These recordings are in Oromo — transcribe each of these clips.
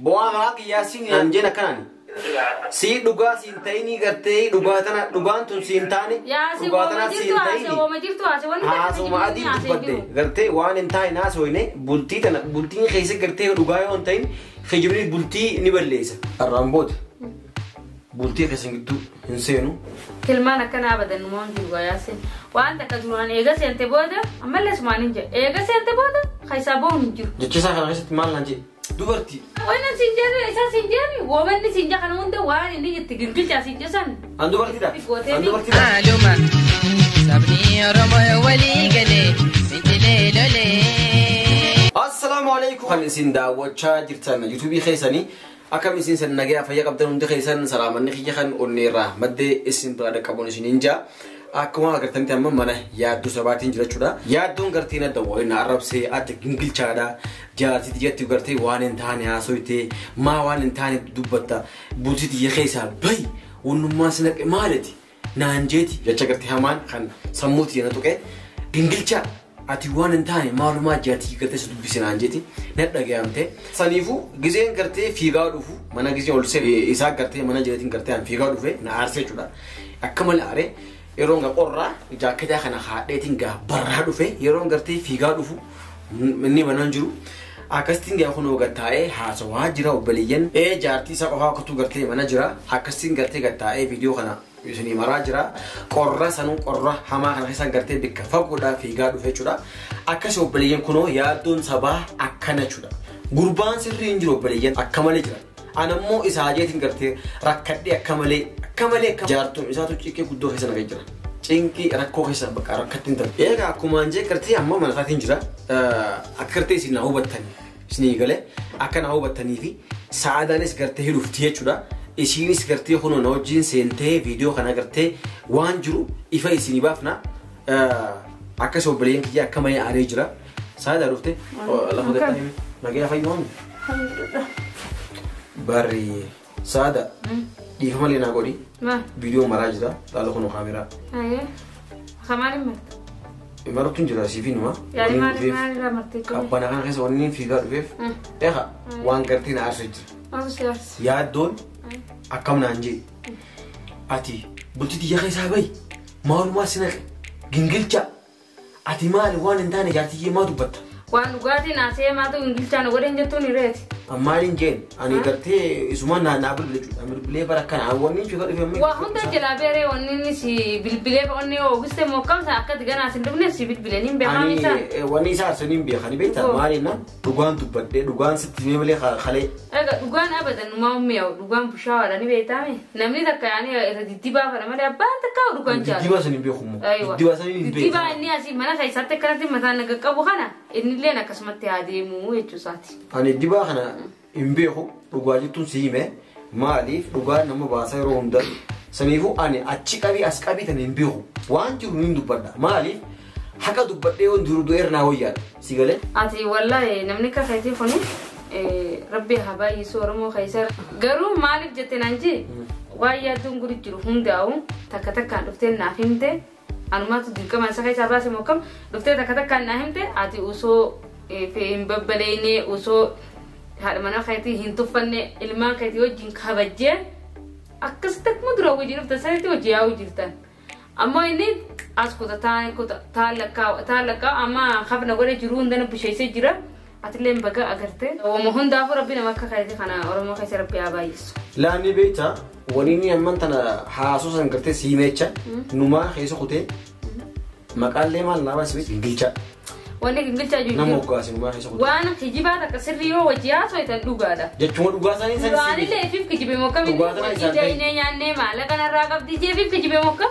Bu'aa maqaa qiyyaasiin naan jeen akkanaan. Si dhugaa siin ta'inii gartee dhugaa tana dhugaan tun siin taane dhugaa tana siin ta'inii. Haasuma adii dubbadde gartee waan hin taane haasoyne bultii tana bultiin keessa gartee dhugaa yoo hin ta'in kijibni bultii ni balleessa. Har'aan booda bultii keessa gidduu hin seenu. Tilmaan akkana abadan numaan jiru yaaseen waan takka duraan eega seente booda ammallee sumaan hin jedhe eega seente booda keessaa bahuun hin jiru. Jecha isaa kana keessatti maal naan jedhe dubartii. Waan siin jedhe isa siin jedhe woomanni siin jedhe kana hunda waan inni itti gingilchaa siin jedhan. An dubartiidha. An dubartiidha. Maaluma sabni Oromoo walii galee fincilee lolee. Assalaamu alaikum. Kan isin daawwachaa jirtan yuutuubii keessanii akkam isin san nagaa fayyaa qabdan hundi keessan salaamanni kiyya kan onneerraa maddee isin bira dhaqqabuun isin hin jaa. Akkuma agartanitti amma mana yaaddoo sabaatiin jira jechuudha. Yaaddoon gartee na dawwaa na arrabsee ati gingilchaadha. Jaartii tiyyatti gartee waan hin taane haasoyte maa waan hin taane dubbatta bultii tiyya keessaa bahi wannummaa si naqe maalati naan jeeti jecha gartee hamaan kan sammuu tiyya na tuqe gingilchaa ati waan hin taane maalumaa jaartii gartee si dubbise naan jeeti na dhagayamte. Saniifuu gizeen gartee fiigaa dhufu mana gizeen ol seene isaa gartee mana jireetiin gartee an fiigaa dhufe na aarsee jechuudha. Akka malee aaree yeroo nga qorraa jaakketaa kana haadheetiin gaa barraa dhufe yeroo gartee fiigaa dhufu inni manaan jiru. Akkasitiin gaa kunoo gattaa'ee haasawaa jira obboleeyyan. Jaartii isaa qofaa akkatu gartee mana jira. Akkasitiin gartee gattaa'ee viidiyoo kana isinii maraa jira. Qorra sanuu qorra hamaa kana keessaan gartee bakka fagoodhaa fiigaa dhufe jechuudha. Akkasii obboleeyyan kunoo yaaddoon sabaa akkana jechuudha. Gurbaan sirrii hin jiru obboleeyyan akka malee jira. Anammoo isaa jeetiin gartee rakkadhee akka malee akka malee jaartuun isaatu cinqii guddoo keessa naqee jira. Cinqii rakkoo keessa bakka rakkatti hin taane. Egaa akkuma jee gartee amma mana isaatiin jira. Akka gartee isin naa hubattanii isinii galee akka naa hubattanii fi sa'aadaanis gartee hidhufti jechuudha. Isiinis gartee kunoo na wajjin seentee viidiyoo kana gartee waan jiru ifa isinii baafna. Akkas obboleeyyan kiyya akka malee aaree jira. Sa'aadaa dhufte lafa gattaa himi. Nagaa fayyuu. Barri saada dhiifa malee naa godhi. Viidiyoo maraa jira laala kunoo kaameraa. Maaliin marta? Maruutu hin jira siif hinuma. Yaani maalirraa martee jiru? Qabbana kana keessa wanni fiigaa dhufeef. Eegaa waan gartee na aarsee jira. Maal si aarse? Yaaddoon akkam naan jee. Ati bultii tiyya keessaa bahi maalumaa si naqe gingilcha ati maali waan hin taane jaartiyyee maa dubbatta? Waan dhugaatiin haasa'ee maatu gingilchaa na godhan jettuun hireeti. Maaliin jeen ani gartee isuma naa bilbile jechuudha. Bilbilee bara kana wanni fiigaa dhufe amma. Waa hunda jalaa beeree wanni inni si bilbilee wanni oogiste mookkamsa akkatti ganaa sin dhufne si bilbilee niin beekaa isaa. Ani wanni isaa arsanii hin beekani beektaa maaliin na dhugaan dubbadhee dhugaan sitti himee malee kalee. Egaa dhugaan abadan numaa ummiyaa'u dhugaan bushaawaadha ni beektaame namni takka yaani irra diddibaa fara malee abbaan takka dhugaan jaalatu. Diddibaa san hin beeku immoo. Diddibaa san hin beeku. Diddibaa inni asii mana keessatti akkanatti mataan naga qabu kana innilleen akkasumatti haa deemu jechuu isaati. Ani diddibaa kana hin beeku dhugaa jettuun si hime maaliif dhugaa nama baasa yeroo hunda saniifuu ani achi qabii as qabii tan hin beeku waan jiru niin dubbadha maaliif haqa dubbadhee yoon jiru du'eer naa wayyaadha si galee. Ati wallaahi namni akka keetii kuni rabbi haa baay'isu Oromoo keessa garuu maaliif jette naan jee waan yaaddoon guri jiru hundaa'u takka takkaan dhuftee naaf himte anumaatu dirqama isa keessaa baase mokkam dhuftee takka takkaan naa himte ati osoo hin babbaleeyne osoo haadha manaa keetii hin tuffanne ilmaan keetii wajjin kabajjee akkasitti akkuma dura wajjin dhuftan sanitti hojii yaa'uu jirtan. Ammoo inni as kuta taan lakkaa'u amma hafna godhe jiru hundana busheessee jira. Atillee baga agarte. Wama hundaafuu rabbi nama akka keetii kana Oromoo keessa rabbi haa baay'isu. Laanni beektaa waliin inni amman tana haasoo san gartee siimeecha numaa keessa kutee maqaallee maal naa baasee gingilchaa. Wanni gingilchaa jiru. Nama hoggaase numaa keessa kutee. Waan kijibaa takka sirrii yoo wajji haasoo dhugaadha. Jechuun dhugaa isaanii san Duraanillee ifiif kijibe mokka wajji jainee nyaannee maallaqa narraa qabdi jeefiif kijibe mokka.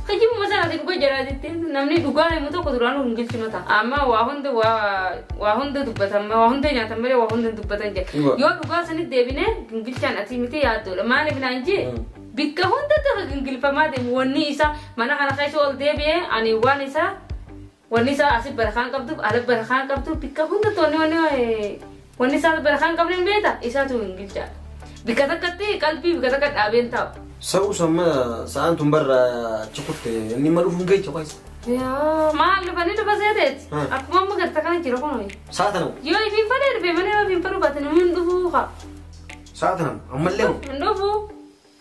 Kijibuma sana ati dhuga jiraatitti namni dhugaa himu tokko duraan gingilchuma ta'a. Amma waa hunda dubbatan waa hunda nyaatan malee waa hunda dubbatan jedha. Yoo dhugaa sanitti deebine gingilchaan ati miti yaaddoodha. Maaliif naan jee bikka hunda takka gingilfamaa deemu wanni isaa mana kana keessa ol deebi'ee ani waan isaa wanni isaa asii barakaan qabdu ala barakaan qabdu bikka hunda toonni wanni isaa barakaan qabne hin beekta isaatu gingilchaadha. Bikka takkatti qalbii bikka takka dhaabeen taa'u. Sa'u samma sa'aan tun barra cikutte inni ma dhufuun geecha qoysa. Yaa maal dhufanii dhufa seeteeti. Akkuma amma garta kana jira kun. Sa'a tana. Yoo ifiin fadhee dhufe malee yoo ifiin fadhuu baate namni hin dhufu. dhufu kaa. Sa'a ammallee moo? Hin dhufu.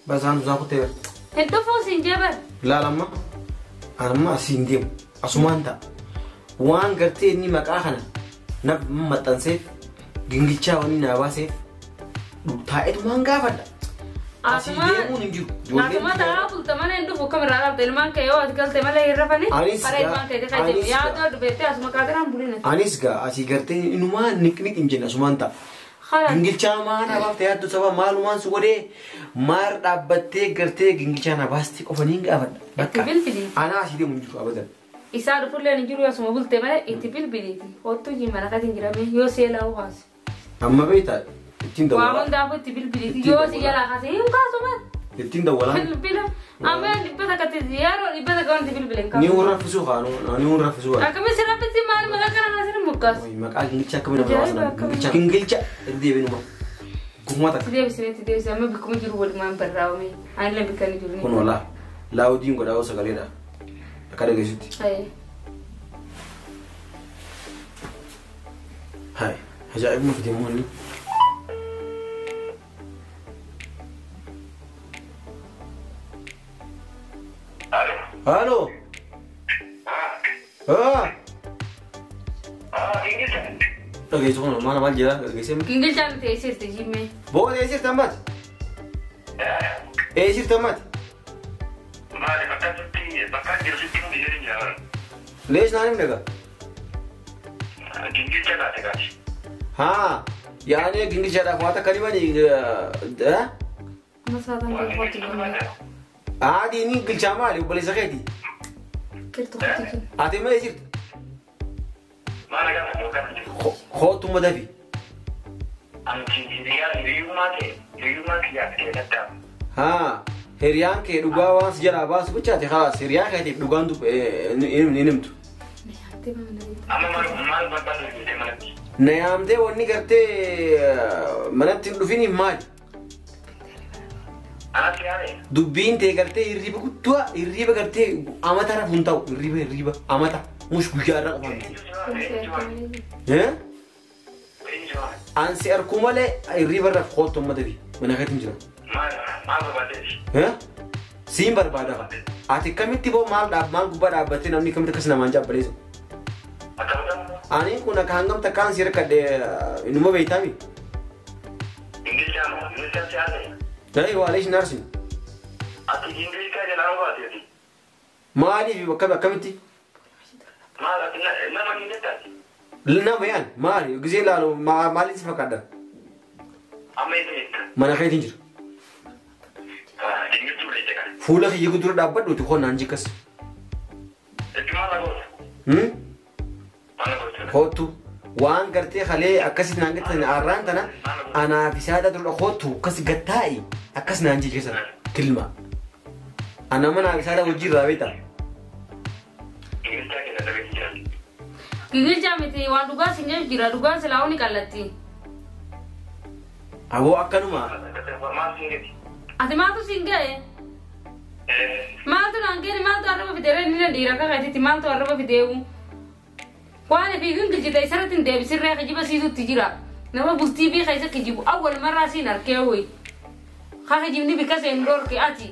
Basaan tusaa kuttee bara. Hin dhufu siin jee bara. Laala amma amma asiin deemu asumaan ta'a. Waan gartee inni maqaa kana na maxxanseef gingilchaa wanni naa baaseef taa'etumaan gaafadha. Asii deemuun hin jiru. Asuma taa'aa bulta malee hin dhufu kamirraa qabda ilmaan kee yoo ati galte malee hin rafani. Karaa ilmaan kee ta'ee yaadoo dhufeettee asuma kaatiraan bulina. Anis gaa asii gartee inumaa niqniq hin jenne asumaan ta'a. Gingilchaa maal abaafte yaaddu saba maalumaan si godhee maar dhaabbattee gartee gingilchaa na baastee qofa niin gaafadha. Itti bilbili. Anaa asii deemu hin jiru abadan. Isaa dhufullee hin jiru asuma bulte malee itti bilbiliiti. Hottu mana katiin jirame yoo seelaa kaase. Amma beektaa ittiin dawwalaa. Waa hundaafuu itti bilbiliiti yoo si jalaa kaase hin kaasu maal. Ittiin dawwalaa. Bilbila amma dhibba takkatti yeroo dhibba takka wanti bilbile hin Ni warra raffisuu kaanu ni warra raffisuu. Akkamitti si raffisi maal maqaa kana kaasanii mukkaas. Maqaa gingilchaa akkamiin nama baasan gingilchaa gingilcha irra deebinuma. Gummaa takka. Itti deebisee itti deebisee amma bikkuma jiru walumaan barraa'ame ani bikka ni jiru. Kun walaa laawudiin godhaa sagaleedha. Akka dhageessutti. Hai ajaa'ibuma fide immoo inni. Alo. Ah. Dhageessu kun maal maal jedha dhageessee. Gingilchaa miti eessirti jimmee. Booda eessirti ammaati? Eessirti ammaati? Maali bakka sitti bakka jiru sitti hundi jedhin jira. Lees naan himne gaa? Gingilchaa taate kaati. Haa yaani gingilchaadhaaf waa takka dhibani. Masaataan kee qotti jimmee. Adi inni gingilchaa maali obboleessa keeti? Kirtu qotti jimmee. Ati ma eessirti? Maal gaafa yookaan jiru. Kootu madafi. Anti hiriyummaa kee hiriyummaa kiyyaaf kee daddaa. Haa hiriyaan kee dhugaa waan si jalaa baasu bichaate haas hiriyaa keetiif dhugaan ni himtu. Amma maal barbaadu jettee manatti? Na yaamtee wanni gartee manatti hin dhufin maali? Anatti yaame? Dubbiin tee gartee hirriba guddaa hirriba gartee amata rafu hin ta'u hirriba hirriba amata mush guyyaa irraa qofa miti. Ansi arkuu malee hirriba irraa kootu amma dafi mana keetti hin jira. Maal barbaadeeti? Siin barbaada. Ati kamitti boo maal dhaab maal gubbaa dhaabbattee namni kamitti akkas namaan jaabbaleessa? Ani kun akka hangam takkaan si rakkadhe inuma beektaami. Ingilchaa moo ingilchaa si haasa'e? Ta'e waaleesh naarsin. Ati ingilchaa jalaa baateeti. Maaliif akkamitti? Maal ati nama hin jettaati? Nama yaan maali gisee ilaalu maaliif si fakkaadha? Amma eessa jirta? Mana keetiin jira. Gingilchuu dha jechuudha. Fuula kiyya dura dhaabbadhuuti qonnaan jikkas. Jechuun maal goota? Maal goota? Kootu waan gartee halee akkasit naan gattan arraan tana anaaf isaadha dura kootu akkas gattaa'i akkas naan jikeessa tilma. Ana mana isaadha hojii irraa beektaa? Gingilchaa keessa dhabeetti jira. Gingilchaa miti waan dhugaa siin jedhu jira dhugaan silaa ni qallatti. Aboo akkanuma. Maal siin gati? Ati maaltu siin ga'e? Maaltu naan ga'e maaltu arraba fidee inni dhiira akka keetitti maaltu arraba fideewu? Waan fi gingilchite isarratti hin deebisirree kijiba siitutti jira. Nama bultii fi keessa kijibu awwal marraa siin harkee ho'i. Haa kijibni bikka seen dhorke ati.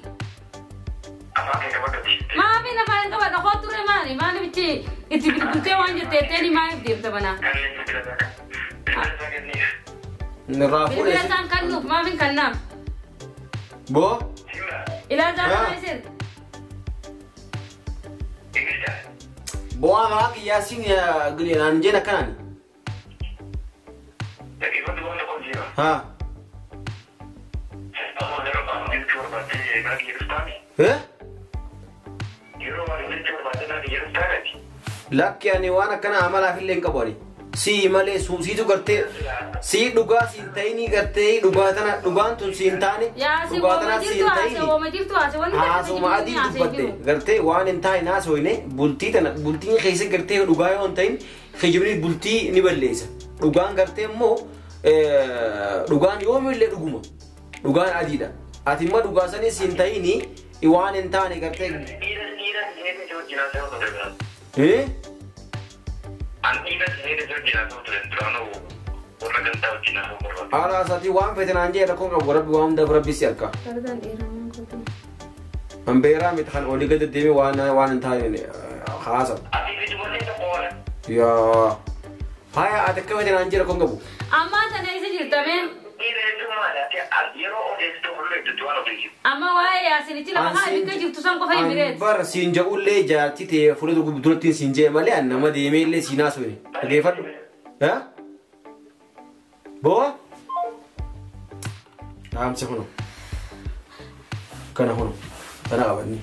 Afaan kee qabadhuti. Maafi afaan hin qabadha kootu turre maali maali bichi itti bilbiltee waan jettee teeni maaliif deemta banaa? Kanneen bilbila isaa kan. Bilbila isaa kenniif. Irraa fuudhee. Bilbila isaan kennuuf maaf hin kennaaf? Boo. Ilaalcha kana isin. Ingilchaa. Boo maqaa kiyyaasiin naan jeen akkanaan. Dhaggeeffadhu waan tokko jira. Haa. Yeroo barbaadde mana kiyya dhuftaami. Yeroo barbaadde mana kiyya dhuftaami. Lakki ani waan akkana amalaaf illee hin qabu ani. Sii malee siitu gartee sii dhugaa siin ta'inii gartee dhugaa tana dhugaan tun siin taane dhugaa tana siin ta'inii haasuma adii dubbatte gartee waan hin taane haasofne bultii tana bultiin keessa gartee dhugaa yoo hin ta'in kijibni bultii ni balleessa. Dhugaan gartee immoo dhugaan yoomillee dhuguma dhugaan adiidha. Ati immoo dhugaa sanii siin ta'inii waan hin taane gartee. An dhiira sineeta jira jiraatu ture duraanuu Warra gandaa wajjin haasa'uu barbaada. Haala isaatii waan fete naan jee rakkoon qabu rabbi waan hundaaf rabbi si harka. Fardaan dheeramaa godhu. An beeraa miti kan olii gadi deemee waan hin taane haasa'u. Ati fi dubartiin tokko waan. Yaa. Haya ati akka fete naan jee rakkoon qabu. Ammaa tana isa jirta mee? Dhiira jechuun maali? Ati yeroo odeessitu hullee itti waan odeessitu. Amma waa'ee yaasinichi lafa haa bikka jirtu san qofa hin bireet. Bara siin ja'ullee jaartii ta'e fuula duratti siin jee malee an nama deemee illee siin haasofne. Dhageeffadhu. Haa? Bo'a? Dhaamsa kuno. Kana kuno. Kana qabanni.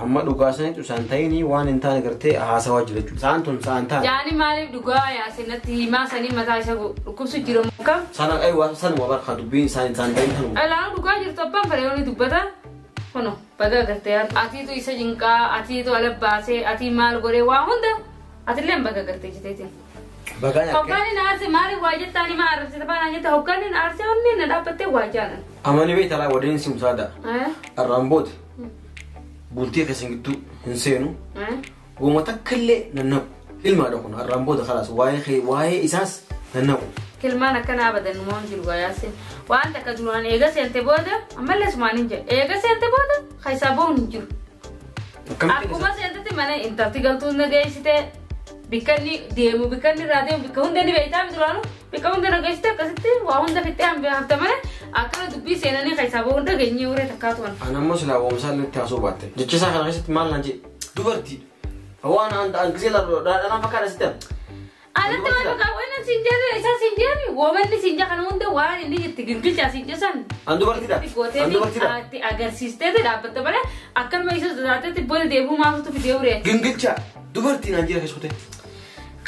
Amma dhugaa sanitu isaan ta'inii waan hin taane gartee haasawaa jira jechuudha. Sa'aan tun sa'aan taane. Jaani maaliif dhugaa yaasinatti himaa sanii mataa isa dhukkubsu jira muka. Sana aywa sanuma barka dubbiin isaan isaan ta'in tanuma. Alaanu dhugaa jirtu abbaan fedhe yoo ni dubbata. Kuno baga gartee atiitu isa jinqaa atiitu ala baasee atii maal godhee waa hunda atillee baga gartee jiteetiin. Bagaa nyakkee. Hoggaaniin aarsee maaliif waa jettaani maa arrabsite faana jette hoggaaniin aarsee onni na dhaabbattee waa jaalan. Amani beektaa laa waliin si musaada. Arraan booda bultii keessan gidduu hin seenu. Uuma takka illee nannaqu. Ilmaadha kun arraan booda kalaas waa'ee isaas nannaqu. Kilmaan akkana abadan numaan jiru gaayaasin. Waan takka duraan eega seente booda ammallee sumaan hin jedhe. Eega seente booda keessaa bahuun hin jiru. Akkuma seentetti mana intalti galtuun na geessite bikka inni deemu bikka inni irraa deemu bikka hunda ni beektaa duraanu bikka hunda na geessite akkasitti waa hunda fixxee hafta malee akkana dubbii seenanii keessaa bahuun dhageenyee horee takkaatu waan. Ani ammoo silaa oomishaalee itti haasoo baatte. Jecha isaa kana keessatti maal naan jedhe dubartiidha. Waan an gisee dhalaan fakkaata sitti haala. Alatti waan bakka waan siin jedhe isa siin jedhe womanni siin jedhe kana hunda waan inni itti gingilchaa siin jedhan. An dubartiidha. An dubartiidha. Itti agarsiistee dhaabbatte malee akkanuma isa sodaatetti booda deebuu maaltu fidee horee. Gingilchaa dubartiin an jira keessa kutee.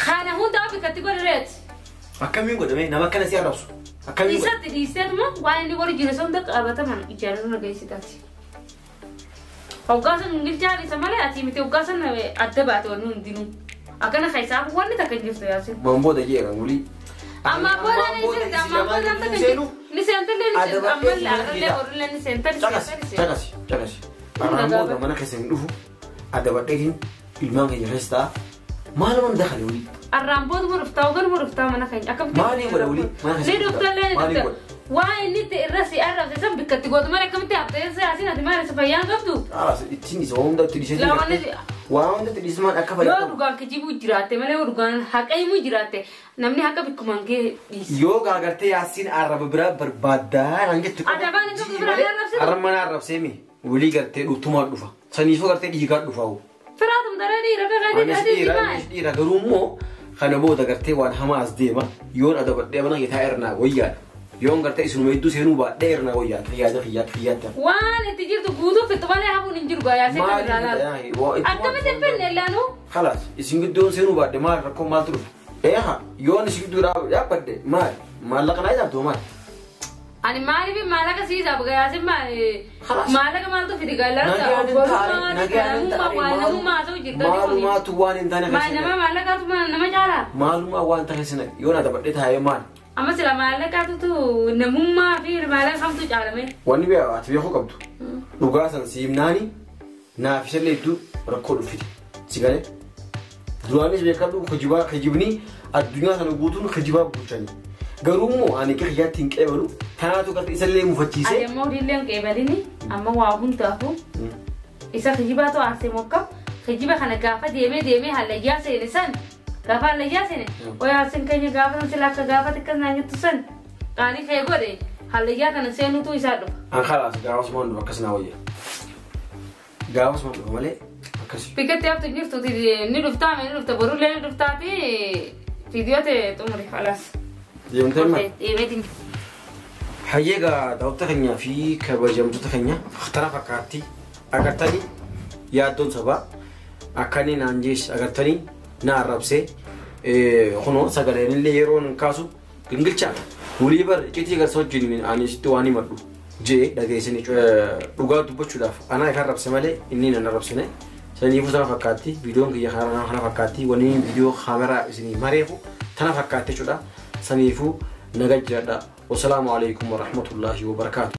Kana hunda bikkatti godhereeti. Akkamiin godhame nama akkana si arrabsu. Akkamiin godhame. Isatti dhiisteetuma waan inni godhu jiru sun qabataman ijaarsa geessitaati. Hoggaa sun gingilchaan isa malee ati miti hoggaa sun adda baate wanni hundinuu. Akkana keessaaf wanni takka hin jirtu yaasin. Waan booda jee kan wulii. Amma booda ni seente amma booda takka hin jirtu. Ni seentallee ni seente ammallee arrallee horrillee ni seentallee. Caqasi caqasi caqasi. Arraan booda mana keessa hin dhufu adabadheetiin ilmaan keenya keessa ta'a. Maaluma dakale wulii. Arraan booda muruftaa ogan muruftaa mana keenya akkamitti. Maaliin godha wulii? Ni dhuftallee ni dhufta. Waan inni irra si arrabse san bikkatti gootu malee akkamitti haftee yaasin ati maal isa fayyaan qabdu? Ittiin isa waan hunda itti dhiisee waan hunda itti dhiismaan akka fayyadamu. Yoo dhugaan kijibuu jiraatte malee yoo dhugaan haqa himuu jiraatte namni haqa bikkumaan kee dhiisa. Yoo gaagartee yaasiin arraba biraa barbaaddaa naan jettu. Adabaan hin qabdu biraa arrabse. Arraba mana arrabsee mi walii gartee dhuftumaa dhufa. Saniifuu gartee dhiigaa dhufa. Firaatum daree dhiira feqee dhiira dhiira garuu immoo kana booda gartee waan hamaa as deema yoon adabadhee mana kee taa'ee irnaa wayyaadha. Yoon gartee isinuma hedduu seenuu baadhee irnaa wayyaadha. Xiyyaata xiyyaata xiyyaata. Waan itti jirtu guutuu fixu malee hafuun hin jiru gaayyaa seetan irraa laala. Akkamitti hin finne illaanuu? Khalaas isin gidduun seenuu baadhe maal rakkoo maaltu dhufe? Eeha yoon isin gidduu dhaabbadhe maal maallaqa naa ijaabtu maal? Ani maaliif maallaqa sii ijaab gaayyaa maallaqa maaltu fidi gaayyaa Maalumaatu waan hin taane keessa. Nama maallaqaatu nama caalaa? Maalumaa waan taane keessa yoon adabadhee taa'ee maal? Amma sila maallaqaatu namummaa fi maallaqa kamtu caalame? Wanni ati beekuu qabdu dhugaa san siimnaani naaf isallee hedduu rakkoo dhufite si galee duraanis beekadhu kijibni addunyaa sana guutuun kijibaa bulchanii garuu immoo ani kiyyaatti hin qeebalu tanaatu gartee isallee mufachiisee. Ati ammoo horiillee hin qeebalini amma waa hundaafu isa kijibaatu aarsee mokkam kijiba kana gaafa deemee deemee hallayyaa seene san gaafa hallayyaa seene oyaa keenya gaafa san sila akka gaafa xiqqas naan jettu san qaanii kee godhe hallayyaa kana seenutu isaa dhufa. An khalaas gaafasumaan dhufa akkas naa wayya. Gaafasumaan dhufa malee akkas. Bikkatti haftu jirtuuti ni dhuftaa ni dhufta borullee ni dhuftaati viidiyoo ta'e xumuri khalaas. Deemtee maal? Deemeetiin. Hayyeegaa daawwattoota keenyaa fi kabajamtoota keenya tana fakkaatti agartanii yaaddoon sabaa akkanii naan jees agartanii na arrabsee kunoo sagaleen illee yeroon kaasu gingilchaa walii bar icciitii garsa wajjin ani sitti waan himadhu jee dhageessanii dhugaa dubbachuudhaaf anaa isa arrabse malee inni nan arrabsine saniifuu tana fakkaatti viidiyoon kiyya kana fakkaatti wanni viidiyoo kaameraa isinii mareefu tana fakkaatti jechuudha saniifuu naga jiradha. والسلام عليكم ورحمة الله وبركاته.